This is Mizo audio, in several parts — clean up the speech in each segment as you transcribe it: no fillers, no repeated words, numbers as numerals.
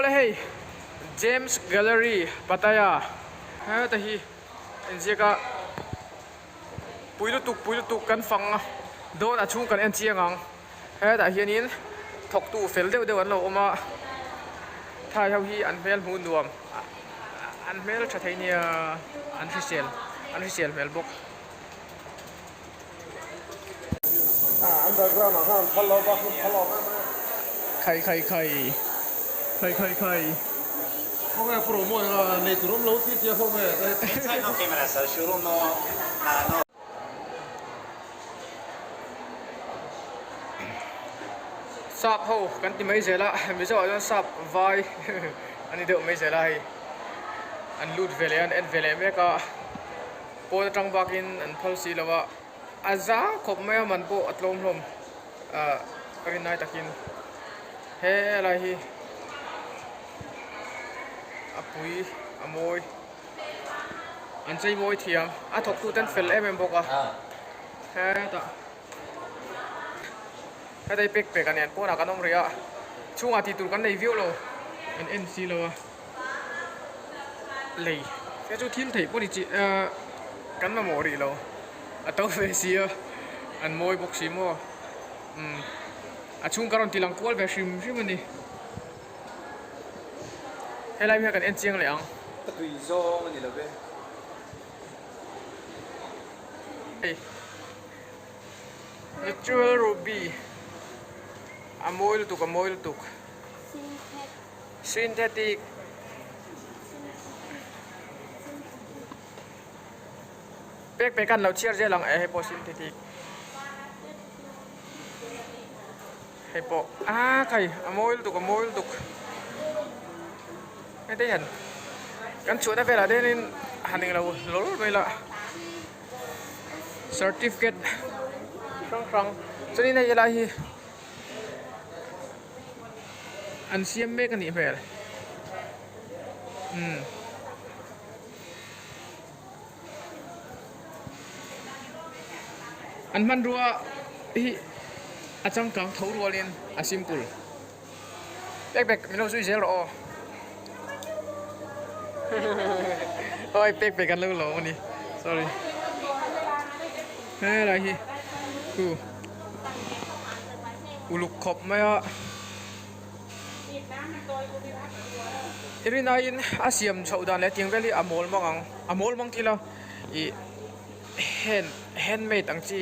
Awle hei James Gallery Pattaya heta hi inziak a pui lutuk pui lutuk kan fang a dawn a chhung kan en chiang ang hetah hianin thawktu fel deuh deuh an lo awm a thai ho hi an hmel hmuh nuam an hmel tha thei nia an hrisel an hrisel hmel bawk. Khai khai khai khai khai khai. Sap ho kan ti mai zel a mizo ah chuan sap vai a ni deuh mai zel a hei an lut ve leh a an en ve leh mek a. Pawn atang bakin an phal si lo a, a za khawp mai a man pawh a tlawm hlawm ah ka rinai takin he lai hi a pui a mawi an chei mawi thiam a thawk tu ten fel em em bawk a hetah heta hi pek pek a nen pawnah kan awm rih a chhungah tih tur kan nei viau lo an en si lo a. Lei te chu thil theih pawh ni chi ahh kan mamawh rih lo a to ve si a an mawi bawk si maw umm a chhung ka rawn ti lang kual ve hrim hrim a ni helai hi kan en chiang leh ang. Ka tui zawng a ni lo ve. Hei natural ruby a mawi lutuk a mawi lutuk. Synthetic pek pek an lo chhiar zel ang e hei pawh synthetic hei pawh ah khai a mawi lutuk a mawi lutuk heti hian kan chhuahna velah te hianin han englo hlawl mai la certificate hrang hrang chuanin hei helai hi. An siam mek a nih hmel umm an hmanrua hi a changkang tho rualin a simple pek pek min lo zui zel rawh aw awi pek pek an lo lawm a ni sorry helai hi chu. Uluk khawp mai a i rin aiin a siam chhoh dan leh tiang vel hi a mawl mang ang a mawl mang thil a ih hand handmade ang chi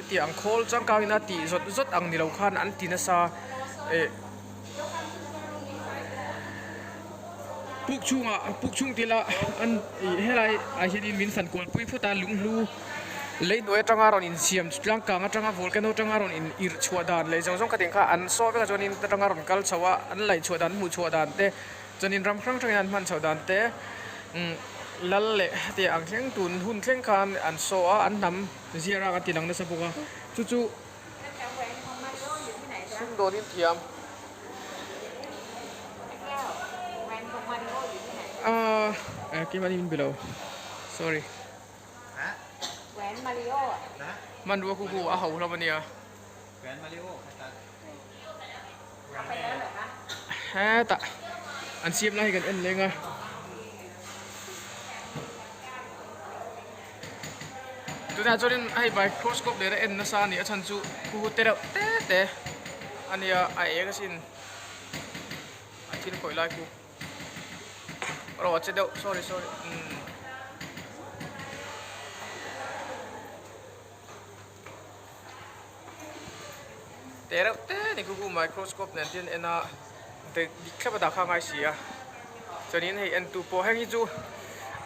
tih ang khawl changkang in a tih zawt zawt ang ni lo khan an ti nasa ih puk chhungah puk chhung tila an ih helai ah hianin min fan kual pui phut a lunghlu. Lei hnuai atanga rawn insiam chu tlangkang atanga volcano atanga rawn in irh chhuah dan leh zawng zawng khatin kha an saw vek a chuanin atanga rawn kal chho a an laih chhuah dan hmuh chhuah dan te chuanin ram hrang hrangin an hman chhoh dan te umm lal leh hetiang ang thleng tun hun thleng khan an saw a an hnam ziar a kan ti lang nasa bawk a chu chu sumdawnin thiam aaa keimahni min be lo sorry. Hmanrua khu khu a ho hlawm a nia. Hetah an siam lai hi kan en leng a. Tunah chuanin hei microscope leh a en nasa a ni a chhan chu khu khu te reuh te te a nia a eng asin a thil khawih lai khu. Rawh a che deuh sorry sorry umm te reuh te ni khu khu microscope nen te an en a dik thlap a dah kha a ngai si a chuanin hei entu pawh heng hi chu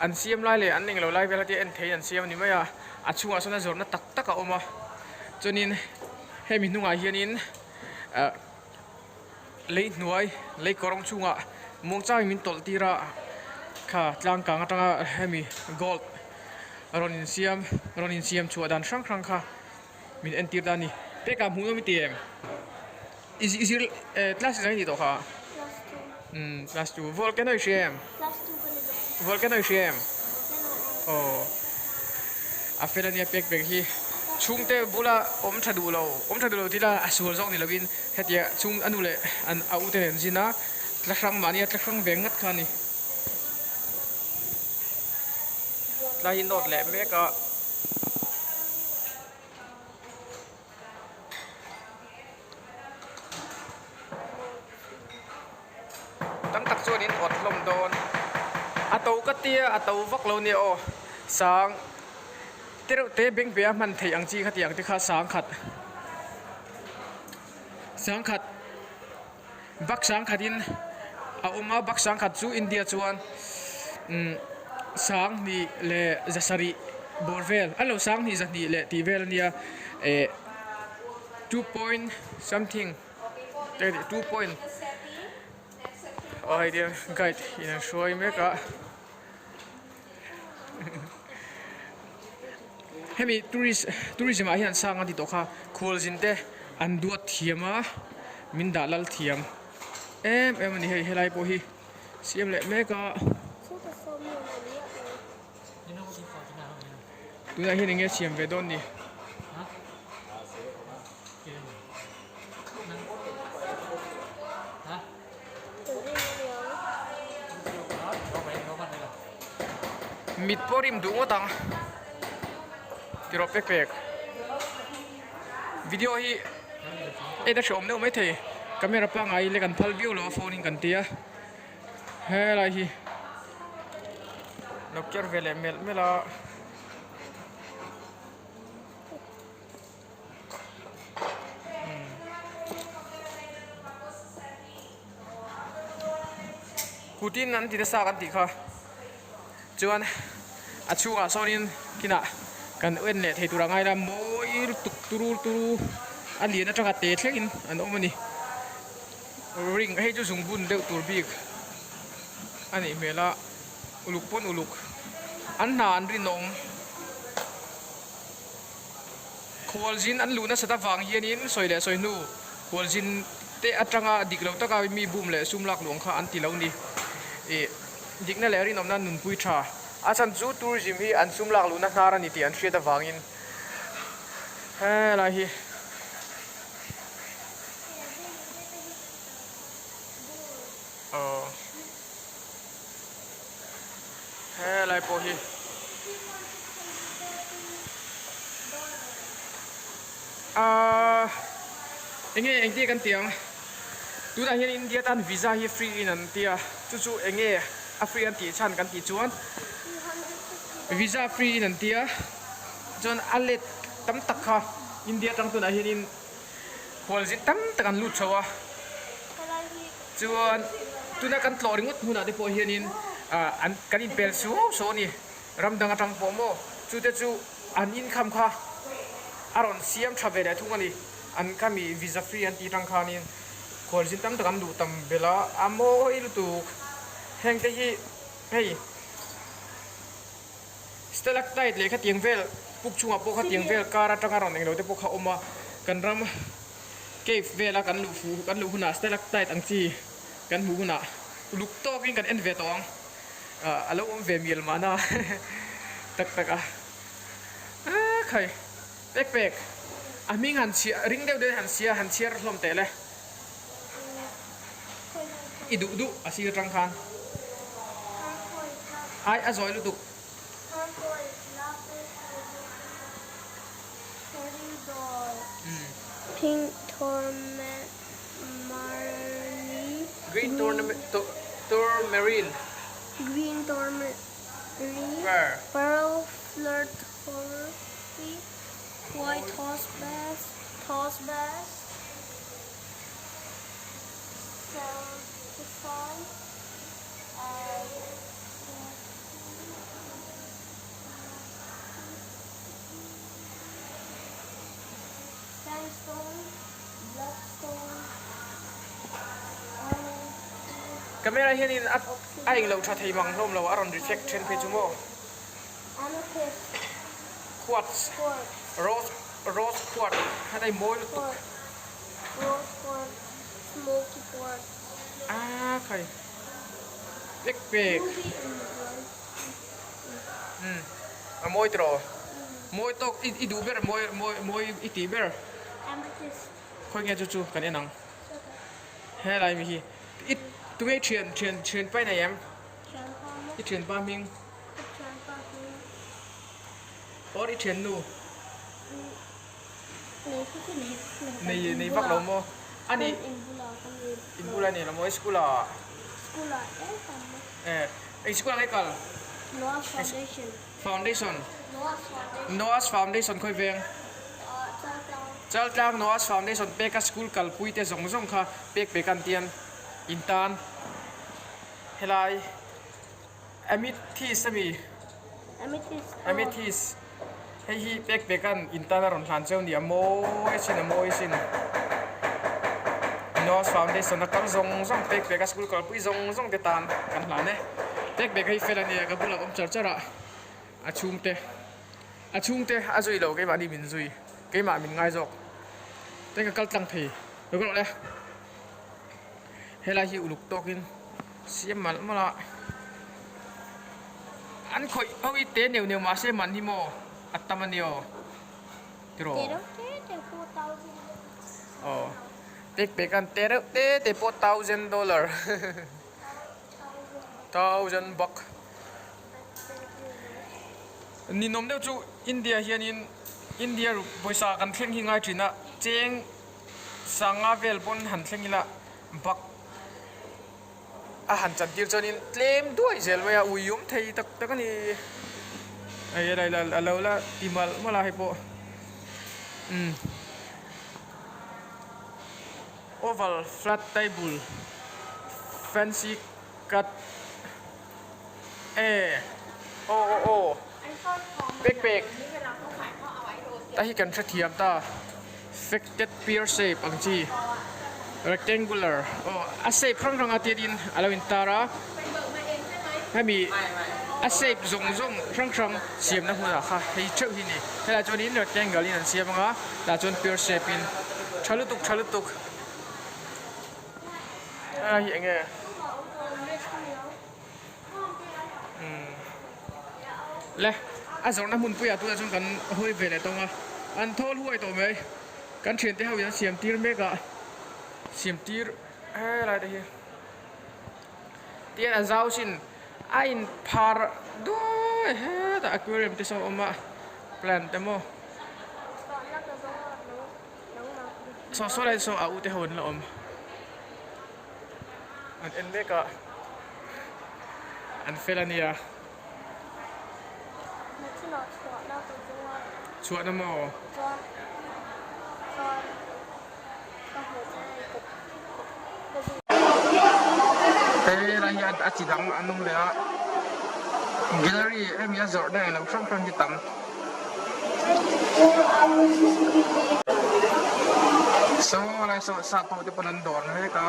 an siam lai leh an englo lai vel te en theiin an siam a ni mai a a chhungah sawn a zawrhna tak tak a awm a chuanin hemi hnungah hianin ah. Lei hnuai lei kawrawng chungah muangchangin min tawlh tir a kha tlangkang atanga hemi gold rawn insiam rawn insiam chhuah dan hrang hrang kha min entir ta a ni pekah hmuh nawm i ti em i i zir eh class zai ni tawh kha umm class two volcano i hria em volcano i hria em aw a fel ania pek pek hi chhungte bula awm tha duh lo awm tha duh lo tila a sual zawk ni lovin. Hetia chung a nu leh an a ute nen zin a, Tla hrang mahnia tla hrang ve ngat kha a ni. Tlai hi nawt leh mek a. Tam tak chuan in awt hlawm dawn. A to ka tia a to vak lo nia aw. Sang te reuh te beng ve a hman theih ang chi kha tih ang te kha sang khat. Sang khat bak sang khatin a awm a bak sang khat chu India chuan umm sang hnih leh za sarih bawr vel a lo sang hnih za hnih leh tih vel a nia eh 2 point something 2 point aw hei tia guide in an hruai mek a hemi tourist tourism ah hian sang a ti tawh kha khualzin te an duat thiam a min dah lal thiam em em a ni hei helai pawh hi siam leh mek a tunah hian enge siam ve dawn ni. Mit pawh rim duh ngawt ang ti rawh pek pek video hi en a hrehawm deuh maithei camera pangngai lek an phal viau lo a phone in kan tia helai hi lo ker ve leh melh melh a. Kutin an ti nasa kan tih kha chuan a chhungah sawnin kinah kan en leh thei tur a ngai la mawi lutuk turu turu a lian atanga te thlengin an awm a ni ring hei chu zungbun deuh tur bik a nih hmel a uluk pawn uluk an hna an rinawm. Khualzin an luh nasat avang hianin sawi leh sawi hnu khualzin te atanga dik lo taka mi bum leh sum lak luang kha an ti lo ni. Ih, dikna leh rinawmna nunpui tha. A chhan chu tourism hi an sum lak luhna hnar a ni tih an hriat avangin helai hi. Aw. Helai pawh hi ahh enge engti kan tih ang tunah hian India tan visa hi free in an tia chu chu enge a free an tih chhan kan tih chuan visa free in an tia chuan a let tam tak kha India atang tunah hianin Khualzin tam tak an lut chho a, chuan tuna kan tlawh ringawt hmunah te pawh hianin ah an kan inpel suau suau a ni, ram dang atang pawh maw chute chu an income kha a rawn siam tha ve leh thung a ni, an khami visa free an tih atang khanin khualzin tam tak an luh tam belh a, a mawi lutuk heng te hi hei. Stalactite leh khatiang vel puk chungah pawh khatiang vel kar atanga rawn englo te pawh kha a awm a, kan ram cave vela kan luh fuh kan luh hunah stalactite ang chi kan hmuh hunah uluk tawkin kan en ve tawh ang ah a lo awm ve mial mahna tak tak a ah khai pek pek a hming han chhiah ring deuh deuhin han chhiah han chhiar hlawm teh le i duh duh a sir atang khan ai a zawi lutuk. Green tourmaline Pearl Flirtory White Topaz Camera hianin a a englo tha thei mang hlawm lo a rawn reflect then phei chu maw quartz rose rose quartz khan a mawi lutuk. Rose quartz, smoky quartz. Ah khai pek pek. Umm a mawi tawh mawi tawk i i duh ber mawi mawi mawi i tih ber. Amethyst. Khawi nge chu chu kan en ang. Helai mi hi i. Tunge i thian thian thian pa i nei em? I thianpa hming? Or i thiannu? Nei nei vak lo maw? Ani in bula nei lo maw? I school ah? Eh eng school ah nge kal? Foundation Noah's Foundation khawi veng? Chaltlang Noah's Foundation peka school kalpui te zawng zawng kha pek pek an tian in tan helai Amethyst ami Amethyst hei hi pek pek an in tan a rawn hlan cheu ni a mawi sin a mawi sin Noah's Foundation a kal zawng zawng pek pek a school kalpui zawng zawng te tan kan hlan e pek pek hei fel a nia ka bulah awm char char a a chhungte a chhungte a zui lo keimahni min zui keimah min ngai zawk te ka kal tlang thei lo ka rawh le helai hi uluk tawkin siam malh malh a an khawih ho hi te neuh neuh mahse man hi maw a tam a nia aw tiraw aw pek pek an te reuh te te pawh thousand dollar thousand buck ninawm deuh chu India hianin India pawisa kan thleng hi ngai thin a cheng sanga vel pawn han thleng ila bak a han chan tir chuanin tlem duai zel mai a ui awm thei tak tak a ni hei a la a lo la ti malh malh a hei pawh umm oval flat table fancy cut e aw aw aw pek pek ta hi kan hrethiam ta facted pear shape ang chi rectangular aw a shape hrang hrang a tianin a lo intar a hemi a shape zawng zawng hrang hrang siamna hmunah kha hei theuh hi a ni helaiah chuanin rectangle in an siam ang a tah chuan pear shape in tha lutuk tha lutuk helai hi eng nge Le a zawrhna hmunpuiah tunah chuan kan hawi ve leh tawng a, an thawl huai tawh mai. Kan thiante ho in an siam tir mek a, siam tir helai te hi tihian a zau chin a in phar duai hetah aquarium te saw a awm a plant te maw saw saw lai saw a u te ho an la awm. An en mek a, an fel a nia. Chhuahna maw? Hei lai hi a chi dang an awm leh a, gallery hemi a zawrhna englo hrang hrang hi tam. Saw lai saw sap ho te pawn an dawr mek a.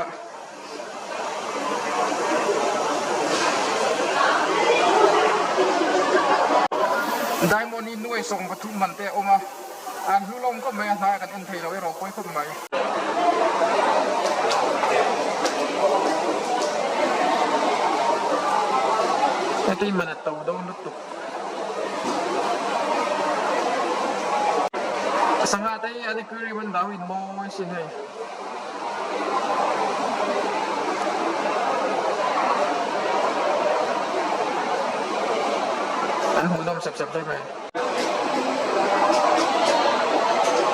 Diamond hi nuai 13 man te a awm a, an hlu lawm khawp mai a hnaiah kan en thei lo erawh pawi khawp mai. Heti man a to dawn lutuk. Sangha te hi an aquarium an dau in mawi sin hei. An hmuhnawm sep sep hle mai.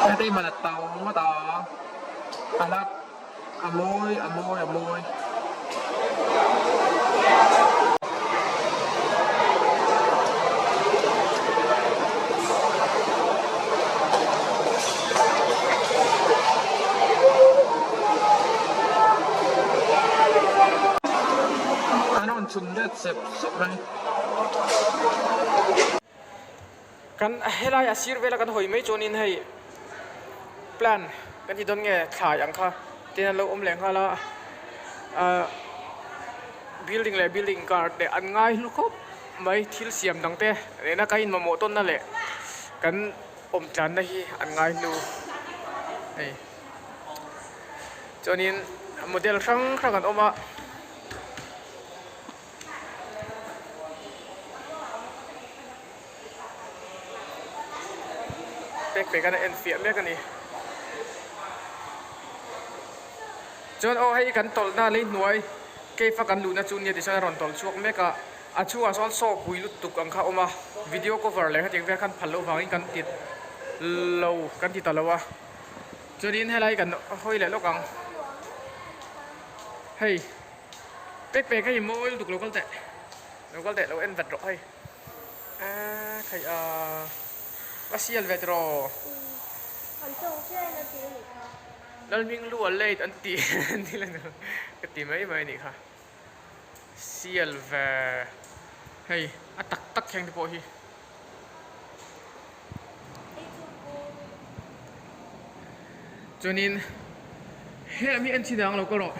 Heti man a to ngawt a, a hlat A mawi, a mawi, a mawi. An rawn chhun let sep sep mai. Kan helai a sir vela kan hawi mai chuanin hei plan kan ti dawn nge thlai ang kha tin an lo awm leh nghal a ahh building leh building kar te an ngai hlu khawp mai thil siam dang te nena ka in mamawh tawnna leh kan awm tlanna hi an ngai hlu hei chuanin model hrang hrang an awm a. Pek pek a en fiah mek a ni. Chuan aw hei kan tawlhna lei hnuai. Cave a kan luhna chu nia tichuan a rawn tawlh chhuak mek a, a chhungah sawn saw pui lutuk ang kha a awm a, video cover leh hetiang vel khan phal loh vangin kan ti lo kan ti ta lo a, chuanin helai kan hawi leh lawk ang hei pek pek hei mawi lutuk lo kal teh lo kal teh lo en vat rawh hei aaa khaih aaa a sial ve tiraw. Lalhming lu a late an ti an ti leh nu ka ti mai mai anih kha sial ve hei a tak tak thleng te pawh hi chuanin helam hi en chhin ang lo ka rawh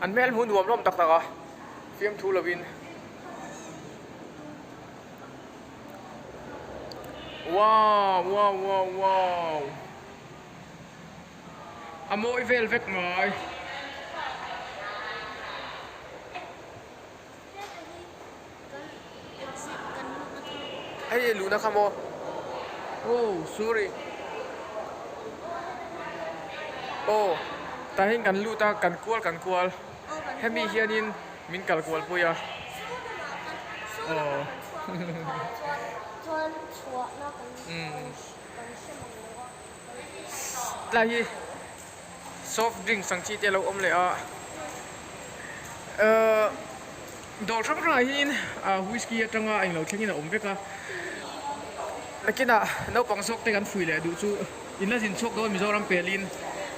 an hmel hmuh nuam hlawm tak tak a fiamthu lovin. Wow wow wow wow a mawi vel vek mai. Hei luhna kha maw oh sorry aw tah hian kan lut a kan kual kan kual hemi hianin. Min kal kual pui a. Aw. Tlai hi soft drinks ang chi te a lo awm leh a. Ahh dawr hrang hrangah hian whisky atanga englo thlengin a awm vek a. Nakinah naupang zawk te kan fui leh duh chu in la zin chhuak dawn Mizoram pelin.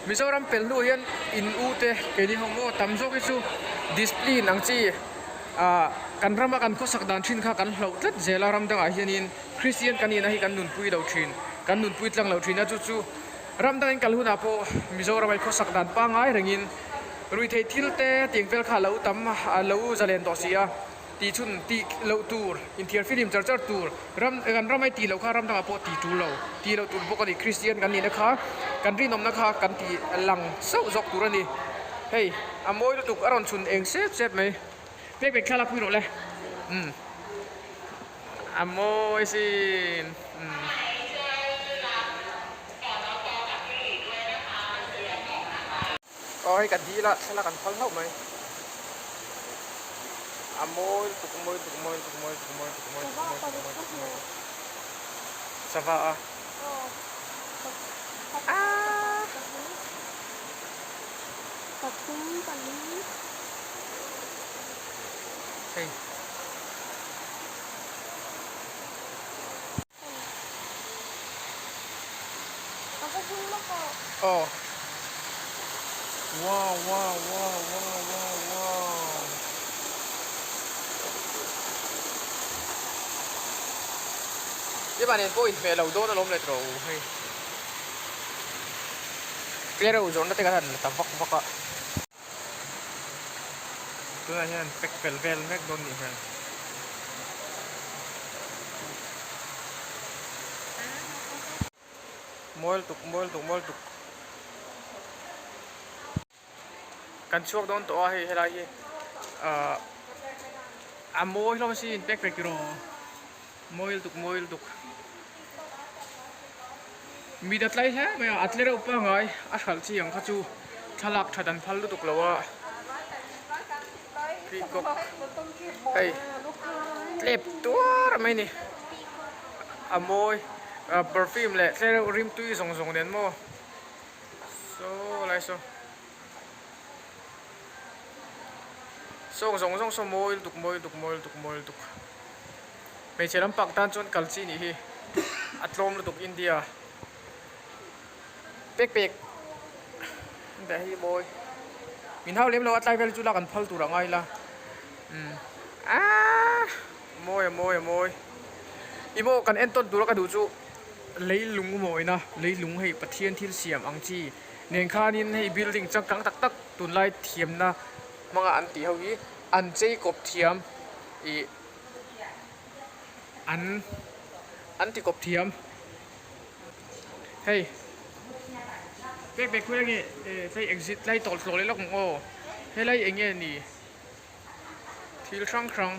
Mizoram pel hnu hian in u te keini ho maw tam zawk hi chu discipline ang chi ah kan rama kan khawsak dan thin kha kan hloh tlat zel a ram dangah hianin Christian kan nihna hi kan nunpui lo thin kan nunpui tlang lo thin a chu chu ram dangin kal hunah pawh Mizoram ah khawsak dan pangngai rengin ruihtheih thil te tiang vel kha a lo tam a lo zalen tawh si a. Tih chhun tih loh tur, inthiar filim char char tur, ram kan ram ai tih loh kha ram dangah pawh tih tul lo, tih loh tur bawk a ni. Kristian kan nihna kha, kan rinawmna kha kan tih lang sauh zawk tur a ni. Hei, a mawi lutuk a rawn chhun eng sep sep mai. Pek pek thlalak pui rawh le. Umm. A mawi sin. Umm. Aw hei ka dil a thlalak an phal hlauh mai a mawi lutuk mawi lutuk mawi lutuk mawi lutuk mawi lutuk mawi lutuk mawi lutuk mawi lutuk mawi lutuk sava a aaa hei. Aw Wow wow wow wow wow wow Tiva nen pawh inhmeh lo dawn alawm le tawh u hei Tlereuh zawrhna te kan han la ta vak vak a. Tunah hian pack fel vel mek dawn nih hmel. Mawi lutuk mawi lutuk mawi lutuk. Kan chhuak dawn tawh a hei helai hi ahh a mawi hlawm asin pack vek tiraw mawi lutuk mawi lutuk. Mit a tlai hle mai a, a tle reuh pangai a hralh chi ang kha chu thlalak that an phal lutuk lo a, peacock hei tlep tuar mai a ni, a mawi perfume leh tle reuh rimtui zawng zawng nen maw saw lai saw sawng zawng zawng saw mawi lutuk mawi lutuk mawi lutuk mawi lutuk. Hmeichhe lampang tan chuan kal chi nih hi a tlawm lutuk India pek pek dah hi mawi min hau lem lo a tlai vel chu lak an phal tur a ngai la umm aaa mawi a mawi a mawi i maw kan en tawn tur a ka duh chu leilung mawina leilung hei Pathian thil siam ang chi nen khanin hei building changkang tak tak tunlai thiamna hmanga an tih ho hi an chei kawp thiam ih. An an ti kawp thiam hei pek pek khawi ange tlai exit tlai tawlh tlawh leh lawk ang aw helai eng nge ni thil hrang hrang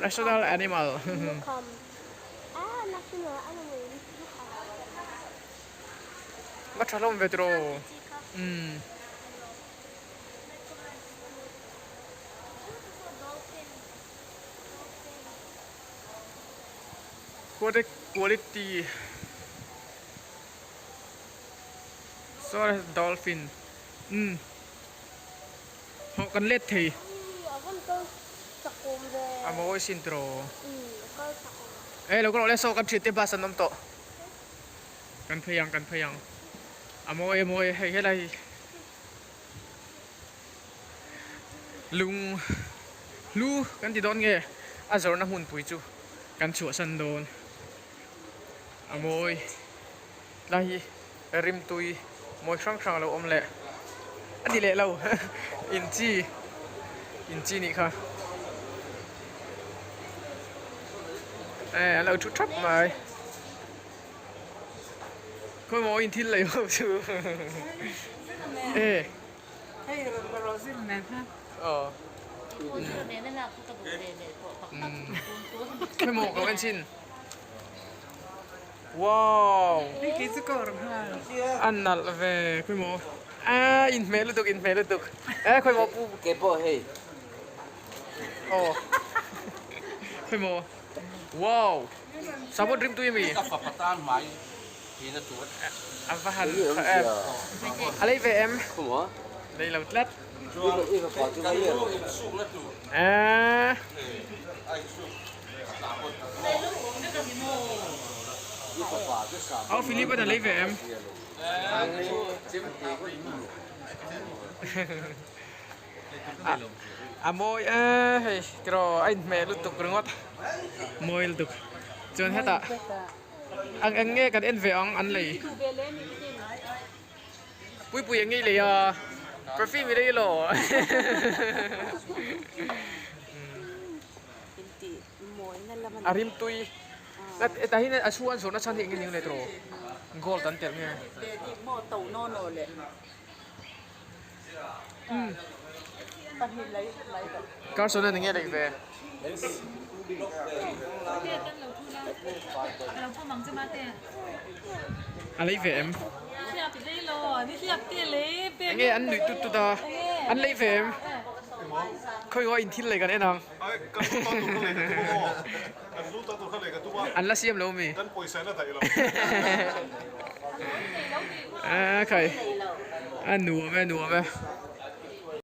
national animal Va tha hlawm ve tiraw. Umm. Khuate quality Saw dolphin umm hawh kan let thei a mawi sin tiraw e lo ka rawh le saw kan thian te bus an awm tawh kan phei ang kan phei ang a mawi a mawi hei helai hi. Lung hlu kan ti dawn nge a zawrhna hmunpui chu kan chhuahsan dawn a mawi tlai hi rimtui mawi hrang hrang a lo awm leh a ni leh lo inchi inchi nih kha e an lo thu thap mai. Khawi maw in thil lei ho chu e. Hei Rosin nen kha. Aw. Khawi maw ka en chin. Wow. Hei kei chu ka awrh nghal. A nalh ve khawi maw. A in hmeh lutuk in hmeh lutuk. E khawi maw pu. Kei pawh hei. Aw. Khawi maw. Wow. Sabawt rim tui ami? Ka fapa tan hmai hi na tur. A va han tha em. A lei ve em? Lei lo tlat. Eeh. Au Philip a lei ve em? A mawi e hei tiraw a inhmeh lutuk ringawt mawi lutuk chuan hetah ang eng nge kan en ve ang an lei puipui eng nge i lei a perfume i lei elaw a rimtui hetah hian a chhung an zawrhna chhan hi eng nge ni ang le tiraw gold an telh nge. Carson a ni nge lei ve. A lei ve em? Enge an nuih tut tut a, an lei ve em? Khawi ngaw in thil lei kan en ang. An la siam lo mi? A khai a nuam e nuam e.